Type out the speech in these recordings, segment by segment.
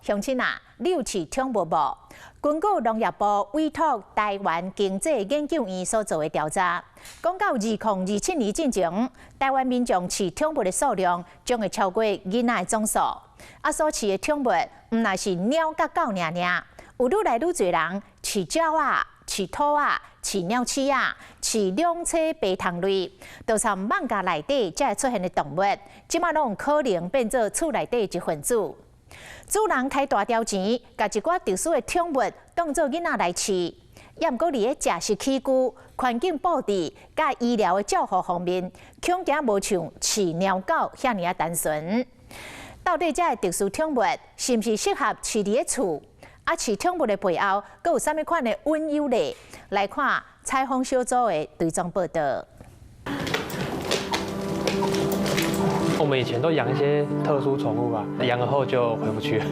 鄉親啊，你有飼寵物無？根據農業部委託台灣經濟研究院所做的調查，講到2027年進前，台灣民眾飼寵物的數量將會超過囡仔的總數。啊，所飼的寵物毋但是貓佮狗爾爾，有愈來愈濟人飼鳥仔、飼兔仔、飼鳥鼠仔、飼兩棲爬蟲類，就親艋舺內底才會出現的動物，這馬攏有可能變做厝內底一份子。主人開大條錢，共一寡特殊的寵物當做囡仔來飼，也毋過佇咧食食起居、環境布置、佮醫療的照護方面，恐驚無像飼貓狗遐爾仔單純。到底這个特殊寵物是毋是適合飼佇咧厝？啊，飼寵物的背後，閣有啥物款的隱憂咧？來看採訪小組的追蹤報導。我們以前都養一些特殊寵物吧，養了後就回不去了。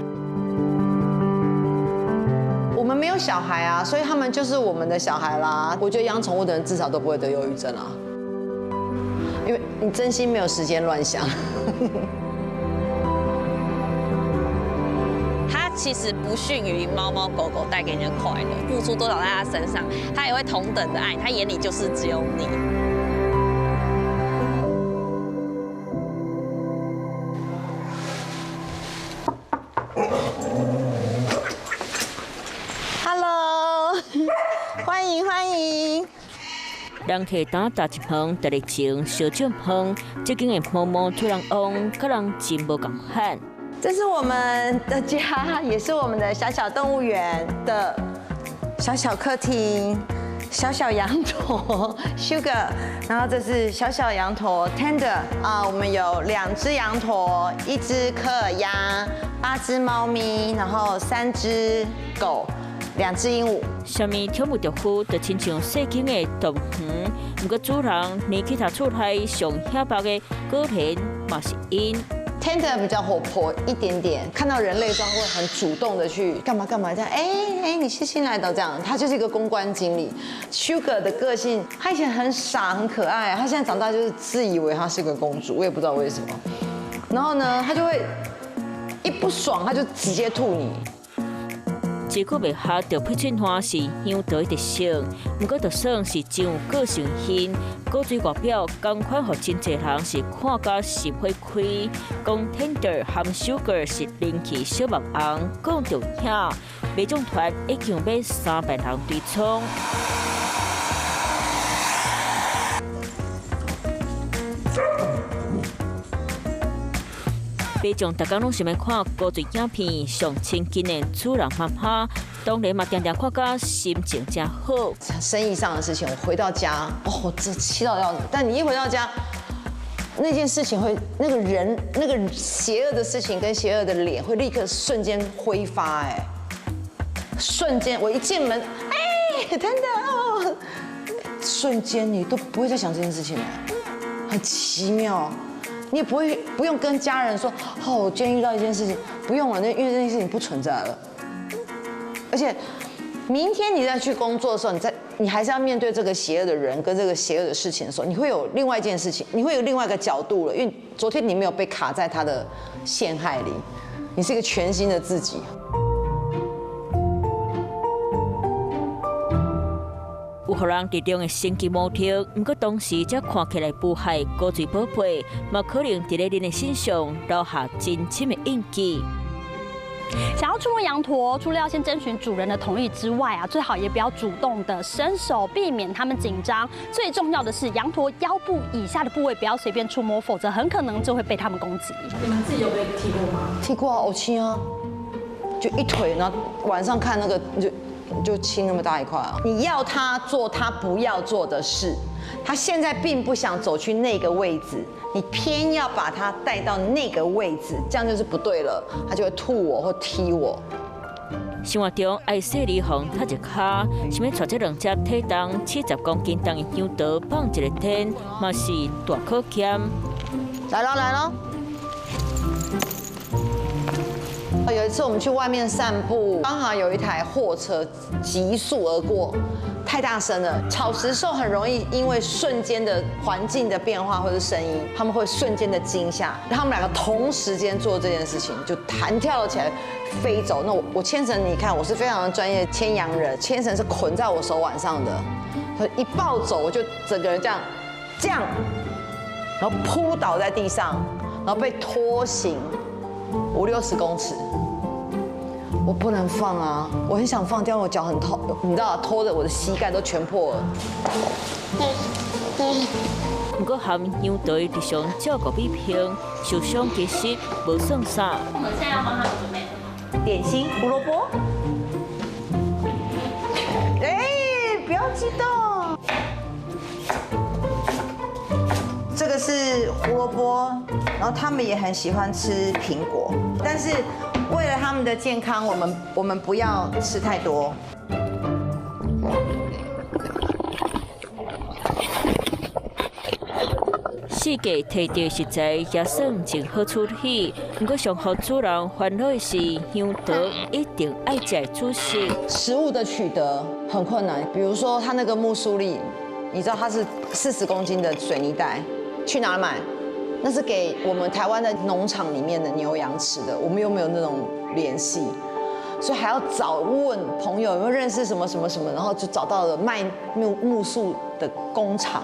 我們沒有小孩啊，所以他們就是我們的小孩啦。我覺得養寵物的人至少都不會得憂鬱症啊，因為你真心沒有時間亂想。它其實不遜於貓貓狗狗帶給你的快樂，付出多少在它身上，它也會同等的愛你，它眼裡就是只有你。 Hello，歡迎歡迎。人客擔搭一棚，特別情小帳篷，這間的貓貓主人翁佮人真無仝款。這是我們的家，也是我們的小小動物園的小小客廳，小小羊駝 Sugar，然後這是小小羊駝 Tender 啊，我們有兩隻羊駝，一隻柯爾鴨，八隻貓咪，然後三隻狗，兩隻鸚鵡。啥物寵物著夫就親像細間的動物園，毋過主人連去他厝內上顯白的果然嘛是𪜶。 Tender 比較活潑一點點，看到人類裝會很主動的去幹嘛幹嘛這樣，哎哎，你是新來的這樣，他就是一個公關經理。Sugar 的個性，他以前很傻很可愛，他現在長大就是自以為他是個公主，我也不知道為什麼。然後呢，他就會一不爽他就直接吐你。這個袂合著翡翠花是香桃的特色，毋過就算是真有個性型，古錐外表仝款，予真濟人是看甲心火開。講 Tender 和 Sugar 是人氣小網紅，講著遐，馬眾團已經欲3萬人追蹤。民眾逐工攏想欲看古錐影片，上親近的主人媽媽，當然嘛定定看甲心情誠好。生意上的事情，我回到家，哦，這氣到要死。但你一回到家，那件事情會，那個人，那個邪惡的事情跟邪惡的臉會立刻瞬間揮發，哎，瞬間我一進門，哎，等等哦，瞬間你都不會再想這件事情了，很奇妙。你也不會不用跟家人說，哦，我今天遇到一件事情，不用了，那因為這件事情不存在了。而且，明天你再去工作的時候，你還是要面對這個邪惡的人跟這個邪惡的事情的時候，你會有另外一件事情，你會有另外一個角度了，因為昨天你沒有被卡在他的陷害裡，你是一個全新的自己。有予人佇中的神奇模特，毋過當時才看起來無害古錐寶貝，嘛可能佇咧恁的身上留下真深的印記。想要觸摸羊駝，除了要先徵詢主人的同意之外啊，最好也不要主動的伸手，避免他們緊張。最重要的是，羊駝腰部以下的部位不要隨便觸摸，否則很可能就會被他們攻擊。你們自己有被踢過嗎？踢過啊，我親啊，就一腿，然後晚上看那個就青那麼大一塊啊！你要他做他不要做的事，他現在並不想走去那個位置，你偏要把他帶到那個位置，這樣就是不對了，他就會吐我或踢我。生活中愛細膩予踢一跤，想欲帶這兩隻體重70公斤重的羊駝放一个天，嘛是大考驗。來咯來咯，有一次我们去外面散步，刚好有一台货车急速而过，太大声了。草食兽很容易因为瞬间的环境的变化或者声音，他们会瞬间的惊吓。他们两个同时间做这件事情，就弹跳了起来，飞走。那我牵绳，你看我是非常的专业牵羊人，牵绳是捆在我手腕上的，一暴走我就整个人这样，这样，然后扑倒在地上，然后被拖行50-60公尺。我不能放啊！我很想放掉，我脚很痛，你知道，拖着我的膝盖都全破了。不过含羊驼日常照顾比平，受伤其实无算啥。我们现在要帮他们准备什么？点心，胡萝卜。哎，不要激动。这个是胡萝卜，然后他们也很喜欢吃苹果，但是为了他们的健康，我们不要吃太多。四季提到食材也算真好处理，不过上予主人烦恼的是，羊驼一定爱食主食。食物的取得很困难，比如说它那个木梳粒，你知道它是40公斤的水泥袋，去哪买？那是给我们台湾的农场里面的牛羊吃的，我们又没有那种联系，所以还要找问朋友有没有认识什么什么什么，然后就找到了卖木树的工厂。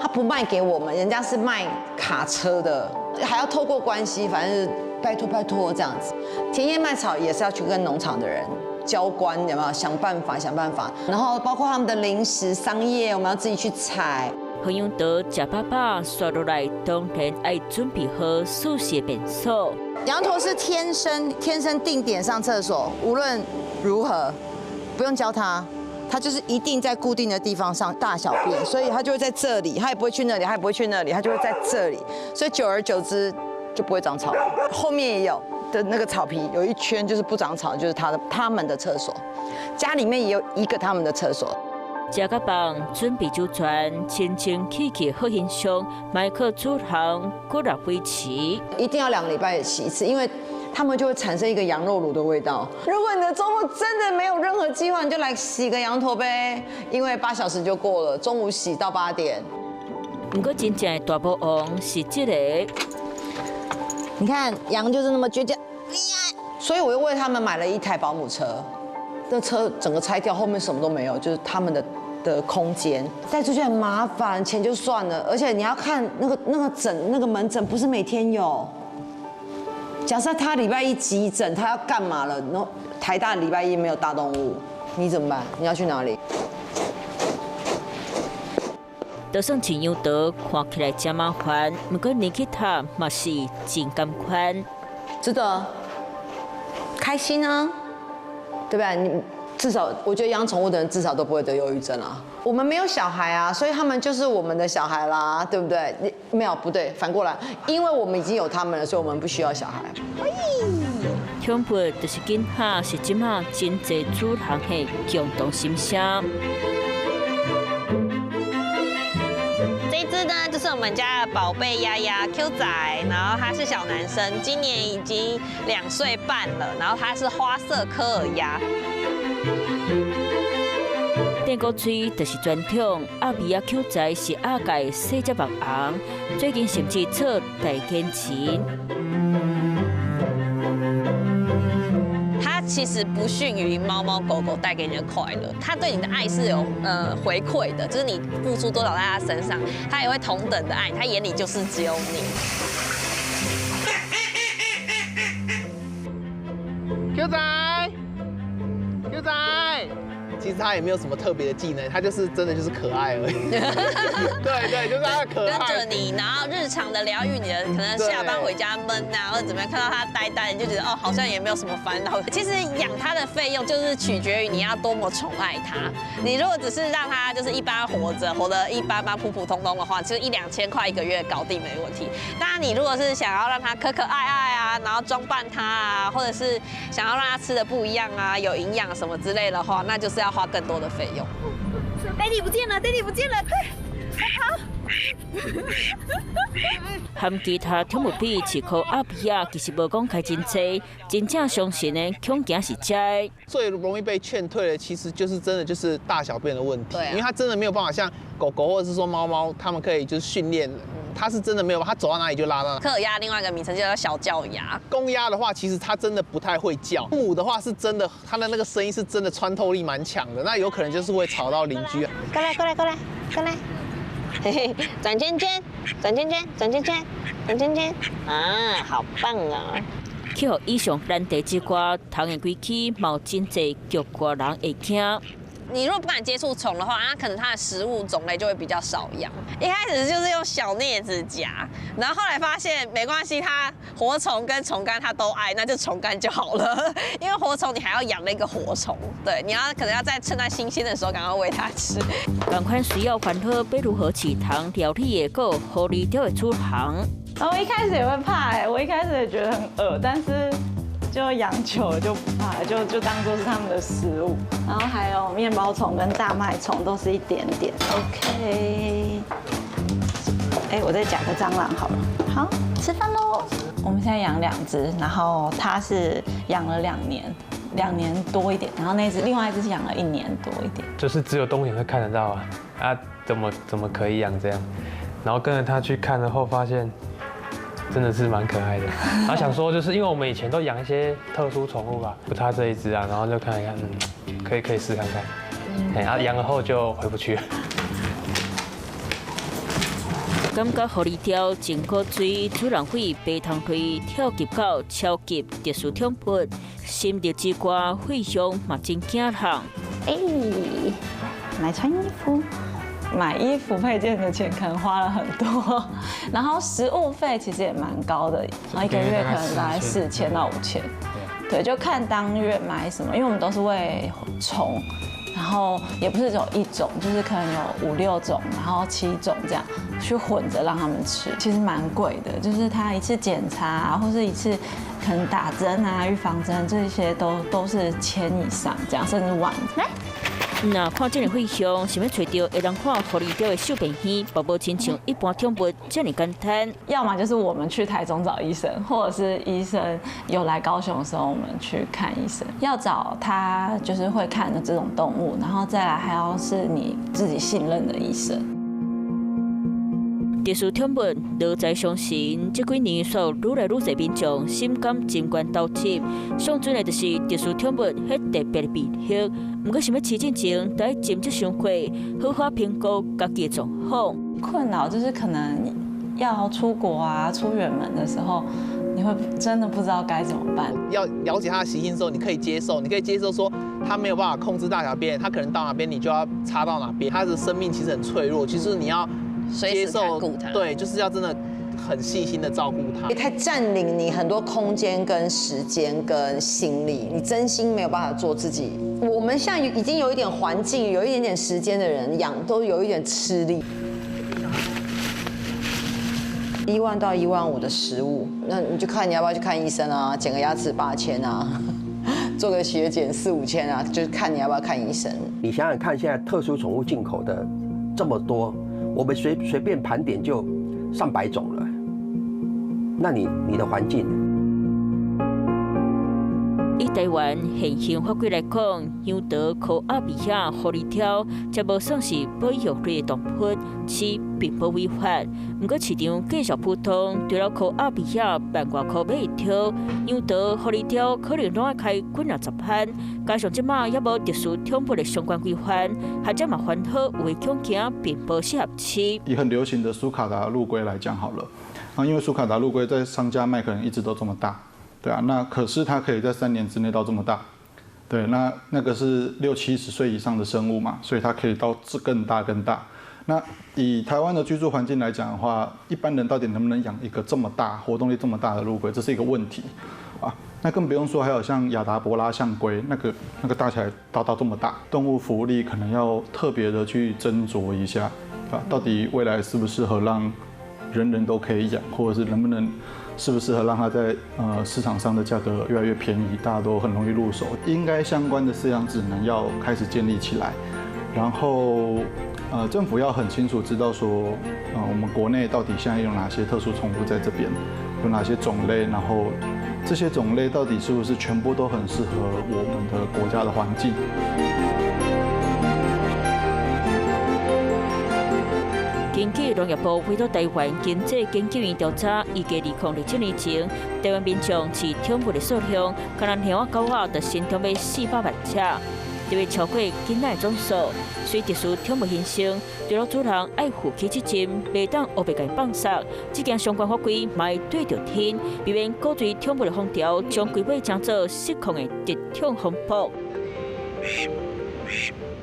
他不卖给我们，人家是卖卡车的，还要透过关系，反正拜托拜托这样子。田叶麦草也是要去跟农场的人交关，有没有？想办法想办法。然后包括他们的零食、桑叶，我们要自己去采。羊驼食饱饱，刷落来当然爱准备好舒适的便所。羊驼是天生定点上厕所，无论如何不用教它。它就是一定在固定的地方上大小便，所以它就会在这里，它也不会去那里，它也不会去那里，它就会在这里，所以久而久之就不会长草。后面也有的那个草皮有一圈就是不长草，就是他们的厕所。家里面也有一个他们的厕所。食甲饭，准备周全，清清气气好形象，迈克主人骨力维持。一定要2个礼拜洗一次，因为他们就会产生一个羊肉炉的味道。如果你的周末真的没有任何计划，你就来洗个羊驼呗，因为8小时就过了，中午洗到8点。不过真正的大魔王是这个，你看羊就是那么倔强，所以我又为他们买了一台保姆车，那车整个拆掉，后面什么都没有，就是他们的空间。带出去很麻烦，钱就算了，而且你要看那个诊，那个门诊不是每天有。假设他礼拜一急诊，他要干嘛了？然后台大礼拜一没有大动物，你怎么办？你要去哪里？就算饲羊驼看起来真麻烦，不过年纪大嘛是真甘宽，值得，开心啊，对不对？你至少我觉得养宠物的人至少都不会得忧郁症啊。我们没有小孩啊，所以他们就是我们的小孩啦，对不对？你没有不对，反过来，因为我们已经有他们了，所以我们不需要小孩。宠物就是囡仔，是这马真济主人的共同心声。这只呢，就是我们家的宝贝鸭鸭 Q 仔，然后他是小男生，今年已经2岁半了，然后他是花色科尔鸭。电锅吹就是传统，鸭味仔 Q 仔是鸭界细只目红，最近甚至做代言人。它其实不逊于猫猫狗狗带给你的快乐，它对你的爱是有回馈的，就是你付出多少在它身上，它也会同等的爱，它眼里就是只有你。Q 仔，Q 仔。其实他也没有什么特别的技能，他就是真的就是可爱而已。对对，就是他的可爱。跟着你，然后日常的疗愈你的，可能下班回家闷啊，或者怎么样，看到他呆呆，你就觉得哦，好像也没有什么烦恼。其实养它的费用就是取决于你要多么宠爱它。你如果只是让它就是一般活着，活得一般般、普普通通的话，其实1、2千块一个月搞定没问题。当然，你如果是想要让它可可爱爱啊，然后装扮它啊，或者是想要让它吃的不一样啊，有营养什么之类的话，那就是要花更多的费用。Daddy 不见了，Daddy 不见了，快，快跑！含其他寵物比，飼柯亞比仔其實無講開真濟，真正傷神的恐驚是這。最容易被勸退的，其實就是真的就是大小便的問題，因為它真的沒有辦法像狗狗或者是說貓貓，它們可以就是訓練，它是真的沒有，它走到哪裡就拉到哪。柯爾鴨另外一個名稱就叫小叫鴨。公鴨的話，其實它真的不太會叫；母的話是真的，它的那個聲音是真的穿透力蠻強的，那有可能就是會吵到鄰居。過來過來過來過來，嘿嘿，轉圈圈，轉圈圈，轉圈圈，轉圈圈，啊，好棒啊！克服以上難題之外，蟲的規矩嘛有真濟局外人會驚。你如果不敢接觸蟲的話，那可能它的食物種類就會比較少養。一開始就是用小鑷子夾，然後後來發現沒關係，它活蟲跟蟲乾它都愛，那就蟲乾就好了。因為活蟲你還要養那個活蟲，對，你要可能要在趁它新鮮的時候趕快餵它吃。同款需要煩惱欲如何飼蟲料理的，閣有狐狸雕的主人。然後一開始也會怕哎，我一開始也覺得很惡，但是就養久了就不怕，就當做是他們的食物。然後還有麵包蟲跟大麥蟲都是一點點。OK，哎，我再夾個蟑螂好了。好，吃飯嘍。我們現在養兩隻，然後它是養了2年，2年多一點，然後那隻另外一隻是養了1年多一點。就是只有動物園會看得到啊，啊，怎麼可以養這樣？然後跟着他去看了後，發現真的是蠻可愛的。然後想說，就是因為我們以前都養一些特殊寵物吧，不差這一隻啊，然後就看一看，可以試看看。哎，啊，養了後就回不去了。感覺狐狸雕真古錐，主人會白糖類跳級到超級特殊寵物，心力之外，費用嘛真驚人。哎，來穿衣服。買衣服配件的錢可能花了很多，然後食物費其實也蠻高的，然後一個月可能大概4000到5000，對，就看當月買什麼，因為我們都是餵蟲，然後也不是只有一種，就是可能有五六種，然後7種這樣去混着讓他們吃，其實蠻貴的，就是他一次檢查或是一次可能打針啊、預防針這些都是千以上這樣，甚至萬。來。若看這个費用，想欲揣著會當看狐狸雕的獸病院，嘛無親像一般寵物這麼簡單。要麼就是我們去台中找醫生，或者是醫生有來高雄的時候，我們去看醫生。要找他就是會看的這種動物，然後再來還要是你自己信任的醫生。特殊寵物落在傷神，這幾年煞愈來愈濟民眾心甘情願投入。上準的就是特殊寵物彼特別的魅力。毋過想欲飼進前，得愛斟酌想過，好好評估家己的狀況。困擾就是可能要出國啊、出遠門的時候，你會真的不知道該怎麼辦。要了解它的習性之後，你可以接受，你可以接受說它沒有辦法控制大小便，它可能到哪邊你就要插到哪邊。它的生命其實很脆弱，其實你要接受，對，就是要真的很細心的照顧它。太佔領你很多空間、跟時間、跟心力，你真心沒有辦法做自己。我們現在已經有一點環境、有一點點時間的人養，都有一點吃力。1萬到1萬5的食物，那你就看你要不要去看醫生啊？剪個牙齒8000啊，做個血檢四五千啊，就是看你要不要看醫生。你想想看，現在特殊寵物進口的這麼多，我們隨便盤點就上百種了。那你的環境？以台灣現行法規來講，羊駝、柯亞比仔、狐狸雕，這無算是保育類的動物，飼並無違法。毋過市場價數普通，除了柯亞比仔萬外箍買一條，羊駝、狐狸雕可能攏愛開幾若十萬。加上這馬猶無特殊寵物的相關規範，學者嘛煩惱有的恐驚並無適合飼。以很流行的蘇卡達陸龜來講好了，啊，因為蘇卡達陸龜在商家賣可能一直都這麼大。對啊，那可是它可以在3年之內到這麼大，對，那個是六七十歲以上的生物嘛，所以它可以到這更大更大。那以台灣的居住環境來講的話，一般人到底能不能養一個這麼大、活動力這麼大的陸龜，這是一個問題啊。那更不用說還有像亞達伯拉象龜，那個大起來到這麼大，動物福利可能要特別的去斟酌一下，啊，到底未來適不適合讓人人都可以養，或者是能不能適不適合讓它在市場上的價格越來越便宜，大家都很容易入手。應該相關的飼養指南要開始建立起來，然後政府要很清楚知道說，我們國內到底現在有哪些特殊寵物在這邊，有哪些種類，然後這些種類到底是不是全部都很適合我們的國家的環境？根據農業部委託台灣經濟研究院調查，預計2027年前，台灣民眾飼寵物的數量，可能貓仔狗仔就成長欲400萬隻，就會超過囡仔的總數。所以特殊寵物形成，除了主人愛負起責任，袂當烏白共放殺。這件相關法規嘛會對著天，避免鼓吹寵物的風潮，將規尾成做失控的特寵風波。